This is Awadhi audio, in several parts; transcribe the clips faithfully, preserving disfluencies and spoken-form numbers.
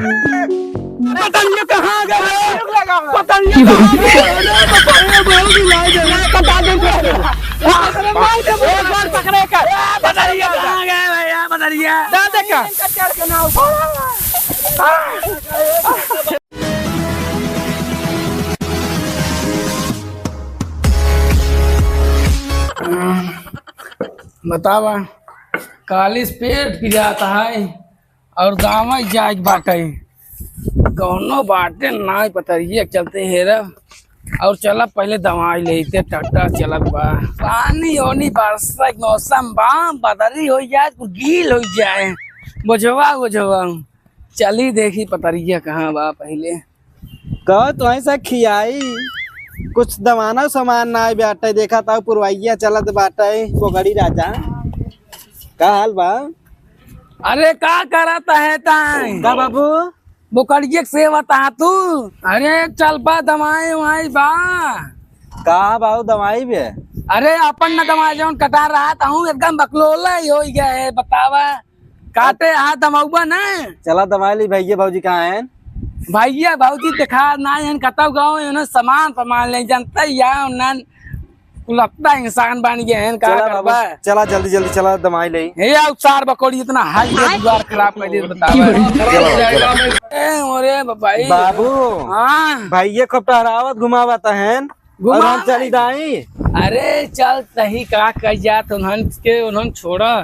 पता नहीं कहाँ गए, पता नहीं कहाँ गए। अरे, बहुत ही लाज है। अरे, मार दे, एक बार पकड़े कर। पता नहीं कहाँ गए भैया, पता नहीं है। दादा का। बतावा, काली से पेट पिरात है और गाँव जाए के बाटे, कौनो बाटे ना पतरिया के चलते हेरब। और चला पहले दवाई लेते, टट्टा चलत बा। पानी ओनी बरसा के मौसम बा, बदरी हो जाए, कुल गील हो जाए, बोझवा बोझवा। चली देखी पतरिया कहाँ बा पहले। कहो तो ऐसा खियाई, कुछ दवाना सामान ना आए बाटे, देखा था पुरवैया चलत बाटे, बोगड़ी राजा। का हाल बा? अरे का करत है ताई? का बाबू? बोकड़िए के सेवत हा तू? अरे चल बा दवाई ववाई बा। का बाबू दवाई बे? अरे अपन न दवाई जौन कटा रहा था हूँ एकदम बकलोला ही हो गया है बतावा। काटे हाथ दमाउबा ना। चला दमाई ली। भैया भौजी कहाँ हैं? भैया भौजी देखा ना हैं, कतौ गाँव है, उन्हें सामान सामान ले जानता ही है, उन्हें कुलत्ता इंसान बन गए हैं, का चला करबा? बाबू, चला जल्दी जल्दी चला दमाई ले। हे यार सार बकोड़ी इतना हाई ये दीवार खराब कर दिए बतावा। चला बाबू, चला। ए, अरे भाई। बाबू। हाँ। भैया खूब टहरावत घुमावत हैं। और हम घुमावे। चली दाई। अरे चल तही का कह जात उन्हन के, उन्हन छोड़ा,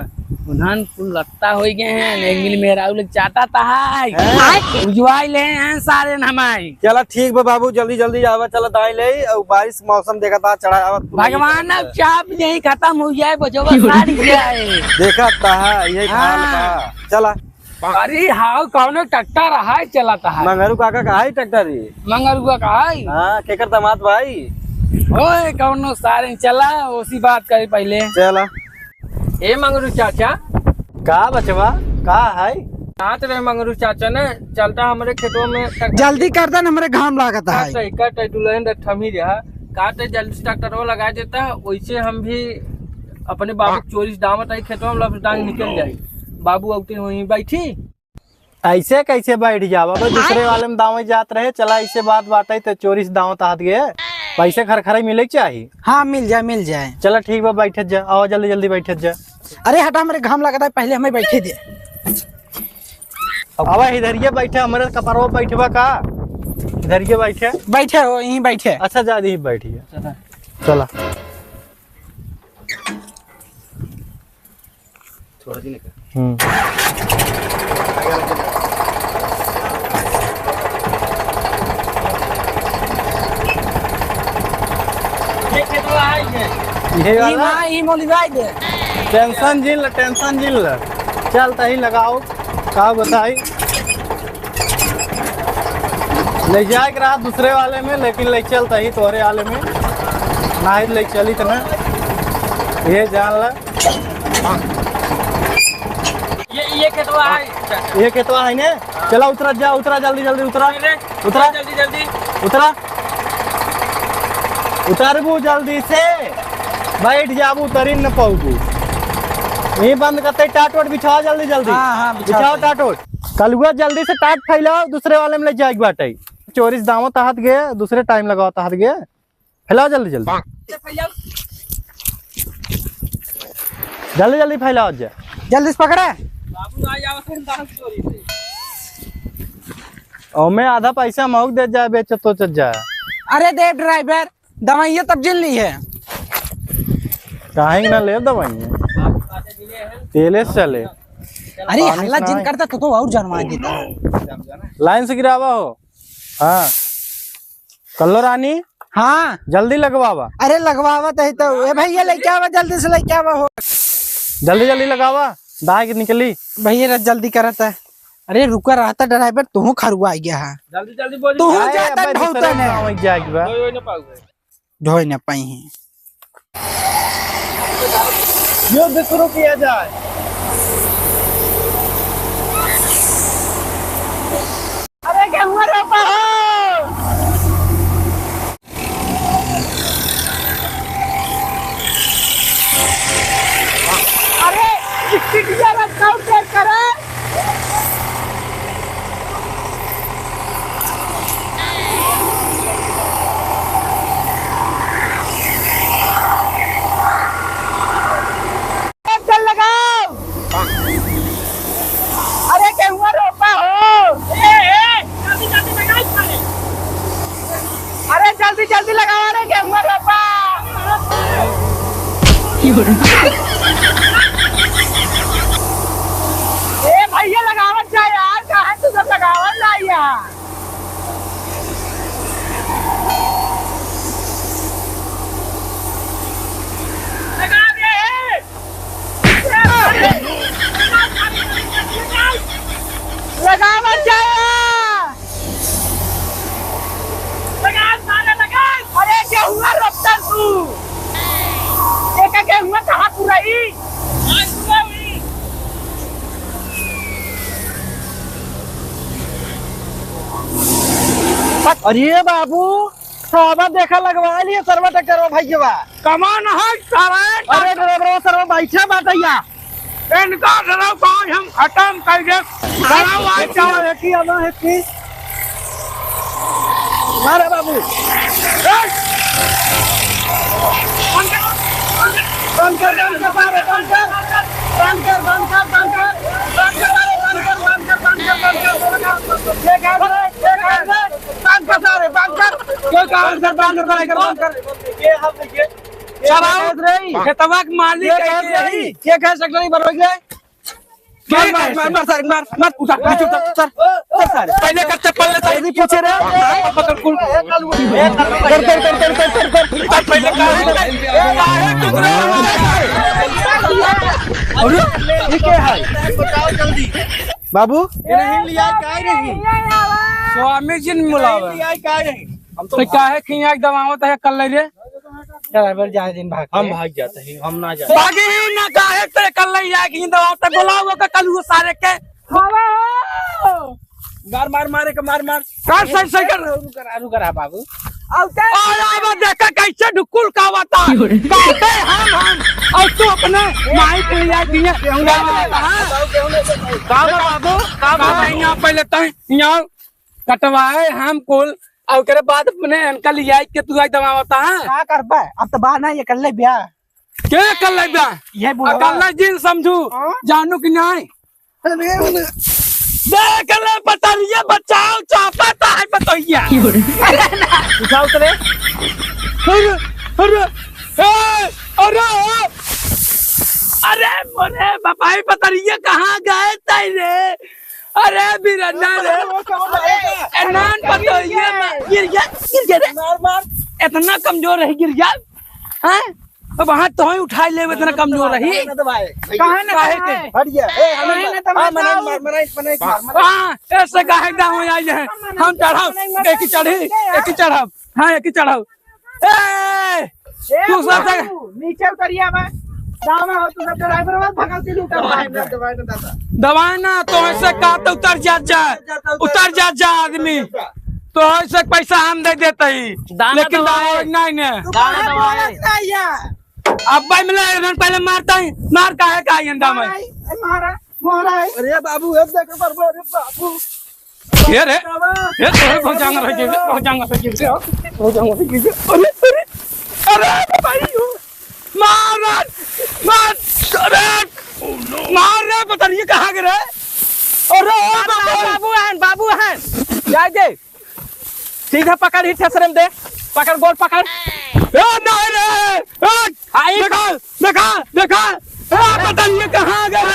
उन्हन कुल लत्ता हो गए हैं, एक मिल मेहरारू लोग चाटा तहाई। हैं? उजवाई ले हैं सारे नमाई। चला ठीक बा बाबू, जल्दी जल्दी आवा, चला दाई ले, और बारिश मौसम देखा था चढ़ा आवा। भगवान अब चाप यही खत्म हो जाए, बचवा सारी जाए। देखा था यही हाल हाँ। बा। चला। अरे हाउ कौनो ट्रैक्टर हाय चलत है। मंगरू काका का हाय ट्रैक्टर ई? मंगरुआ का हाय? हाँ, केकर दामाद भाई? ओए कौनो सारे चला, ओसी बात करे पहले। चला। ए मंगरू चाचा। का बचवा, का है? कहत रहे मंगरू चाचा ने, चलता हमरे खेतवा में ट्रैक्टर जल्दी कर दे न, हमरे घाम लागत है। कट है, कट है, दुल्हन रथ थमी रहा। कहत है जल्दी से ट्रैक्टरवा लगा देता, वैसे हम भी अपने बाबू के चोरी से दावत आई खेतवा में, लपटांग निकल जाई। बाबू औते वहीं बैठी। ऐसे कैसे बैठ जावा? अबे दूसरे वाले में दावे जात रहे, चला ऐसे बात बाटे तो चोरी से दावत हाथ गए। पैसे खरखरे मिले के चाही। हाँ, मिल जाए, मिल जाए। चला ठीक बा, बैठत जा, आओ जल्दी जल्दी बैठत जा। अरे हटा, हमरे घाम लगता है, पहले हमें बैठे दे। अब इधरिये बैठे, हमरे कपड़वा बैठबा का? इधरिये बैठे। बैठे हो, यहीं बैठे। अच्छा, जा दी बैठिए। चला। थोड़ा दिन का। हम्म। ये खेतवा है ये। ये ई वाला? माँ, ई मोलिवाई दे। टेंशन जिन ल, टेंशन जिन ल। चल, तही लगाओ। का बताई? ले जाए के रहा दूसरे वाले में, लेकिन ले चलता ही तोहरे वाले में। नाही ले चली त ना। ये जान ल। ये, ये खेतवा है। ये खेतवा है ने? चला उतरा जा, उतरा जल्दी, जल्दी उतरा। अरे, उतरा। जल्दी, जल्दी। उतरा। उतरबू जल्दी से। बैठ जाबू, उतरी न पाऊबू। ये बंद करते, टाट वाट बिछाओ जल्दी, जल्दी। हाँ, हाँ, बिछाओ बिछाओ। टाट वाट। कलुआ जल्दी से टाट फैलाओ, दूसरे वाले में ले जाए के बाटे। चोरी से दावत हाथ गए, दूसरे टाइम लगावत हाथ गए। फैलाओ जल्दी जल्दी। जल्दी जल्दी फैलाओ जा। जल्दी से पकड़ा। बाबू आ जाओ, फिर दाम चोरी से। ओमे आधा पैसा मौक दे जाए, बेच तो चल जाए। अरे दे ड्राइवर, दवाइयाँ तब जिन ली है। काहे ना ले दवाइयाँ? तेले से चले। अरे पानी हल्ला से जिन ना। करता तो, तो और जनवा देता। लाइन से गिरावा हो। हाँ। कल्लो रानी। हाँ। जल्दी लगवावा। अरे लगवावा तही तो। ए भैया लेके आवा, जल्दी से लेके आवा हो। जल्दी जल्दी लगावा। दाई के निकली। भैया रे जल्दी करत है। अरे रुका रहता ड्राइवर, तू खरुआ आ गया है। जल्दी जल्दी बोली। तू अरे जाता अबे ढोता दूसरे ने। गाँव में जाए के बा। कोई, कोई ना पाऊ। ढोए न पाई हैं। युद्ध शुरू किया जाए। अरे गेहूं रोपा हो। अरे, चिटिया रखा उठे करे। ए भैया, लगावत जा यार, काहे तू सब लगावत जा यार? लगा दे। लगा मत जाओ। लगा सारे लगा। अरे गेहुआ रोपता तू। एक गेहुआ कहाँ पुराई? अरे बाबू, साहबा देखा लगवा लिए सरवा ट्रैक्टरवा भैया। कमान है सारे। अरे ड्राइवरवा सरवा बैठा बाटैया। इनका सरवा को आज हम खत्म कर दे। सरवा आज जाओ। है कि अब है कि? मारे बाबू। ए! बंद कर, बंद कर, बंद कर, बंद कर, बंद कर, बंद कर, बंद कर, बंद कर, बंद कर, बंद कर, बंद कर, बंद कर, बंद कर। ये क्या है? ये क्या है? बंद कर सारे, बंद कर। क्यों काम कर, बंद कर, बंद कर, बंद कर। ये हम, ये, ये चलाओ। खेतवा के मालिक ये है, कह रही। ये कह सकता नहीं, बरोबर है? मार, मार, मार, मार सारे, मार, मार, उठा, पीछे उठा, सर, सर सारे। पहले कर चप्पल ले, सर। पूछे रहे। पकड़ कुल। कर, कर, कर। सर, पहले कर। अरे, ये क्या है? बताओ जल्दी। बाबू? ये नहीं लिया, काय नहीं? स्वामी जी ने बुलावे। नहीं लिया, काय नहीं? हम तो तो काहे कि यहाँ दबावत है कल ले रे? ड्राइवर जाए दिन भाग हम के। भाग जाते हैं, हम ना जाते। भागे ही ना, काहे तेरे कल ले आए कि दबावत है, बुलाओ का कल वो सारे के। बाबा हो। मार, मार, मारे के, मार, मार। कर, सही, सही कर। रुक रहा, रुक रहा बाबू। अब क्या? और अब देखा कैसे ढुकुल का बता। काटे हम, हम। और तू अपने माई के लिए दिए। का बा बाबू? का बा? यहाँ पहले तय, यहाँ कटवाए हम कुल, और ओकरे बाद अपने इनका लियाई के तू आई दबावता है। का करबा? अब तो बा ना, ये कर ले ब्याह। के कर ले ब्याह? ये बुढ़वा। कर ले जिन समझू, हाँ? जानू कि नहीं? अरे, देख ले पतरिया बचाओ, चापा ता है पतोहिया। उठा उतरे। अरे, अरे, ए, अरे, अरे, मोरे बापाई पतरिया कहाँ गए तई रे? अरे बिरन्ना रे। अरे, ए, नान पतोहिया मा-, गिर गया, गिर गया रे। मार, मार। इतना कमजोर है, गिर गया। हैं? अब हाथ तो ही उठाई लेवे, इतना कमजोर रही। ना दबाए। काहे ना काहे दबाए? के? हट गया। ए, काहे ना दबाए? हाँ, मनाई, मार, मनाई, मनाई, मार, मनाई। हाँ, ऐसे काहे ना हो जाए? हम चढ़ाओ, एक ही चढ़ी, एक ही चढ़ाओ। हाँ, एक ही चढ़ाओ। ए, ए, तू सब बाबू, नीचे उतरिया बा। दामा हो, तू सब ड्राइवर मत भगाओ, दिल उतर दबाए ना, दबाए ना, दादा। दबाए ना, तो ऐसे कहा तो उतर जा, जा। उतर जा, जा आदमी। तो ऐसे पैसा हम दे देते ही। दाना लेकिन दबाए। दबाए नहीं ने। तू दाना काहे दबाए। बोलत नहीं है? अब भाई मिला, एक घंटा पहले मारता ही, मार काहे का आयन दाम है? मारा, मारा, मारा है। अरे बाबू, अब देख पर, अरे बाबू। ये रे, बाबा। ये तो है, बहुत जांगर है, ये बहुत जांगर है, ये बहुत जांगर है, ये। अरे, अरे, अरे भाई, मार, मार, अरे, मार रे, पता नहीं ये कहाँ गिरा है। अरे, ओ बाबा, बाबा। बाबू हन, बाबू हन। जाए दे। सीधा पकड़ ही ठेसरे में दे। पकड़, गोल पकड़। ए, नहीं रे। ए, आई। देखा, देखा, देखा। ए, पता नहीं ये कहाँ गए रे?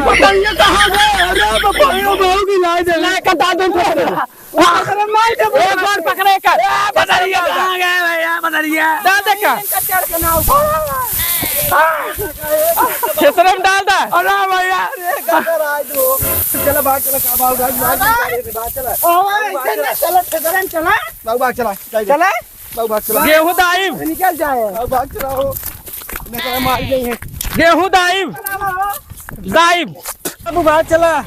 पता नहीं ये कहाँ गए? अरे, बाबा, ये बहू की लाज है। नहीं, कटा दे ठेसरे में। अरे, मार दे, एक बार पकड़े कर। ए, पता नहीं ये कहाँ गए भैया, पता नहीं है। डाल दे का? ठेसरे में डाल दे। अरे भैया। अरे, का कर रहा है तू? चला, भाग, चला, का भाग, भाग, भाग, भाग, चला। ओ, भाई, चला, चला, चला, चला। बाबू भाग चला, जाइए। चला? बाबू भाग चला। गेहूं दाइब। निकल जाए। बाबू भाग चला हो। नहीं तो मार गई है। गेहूं दाइब। चला हो। दाइब। बाबू भाग चला।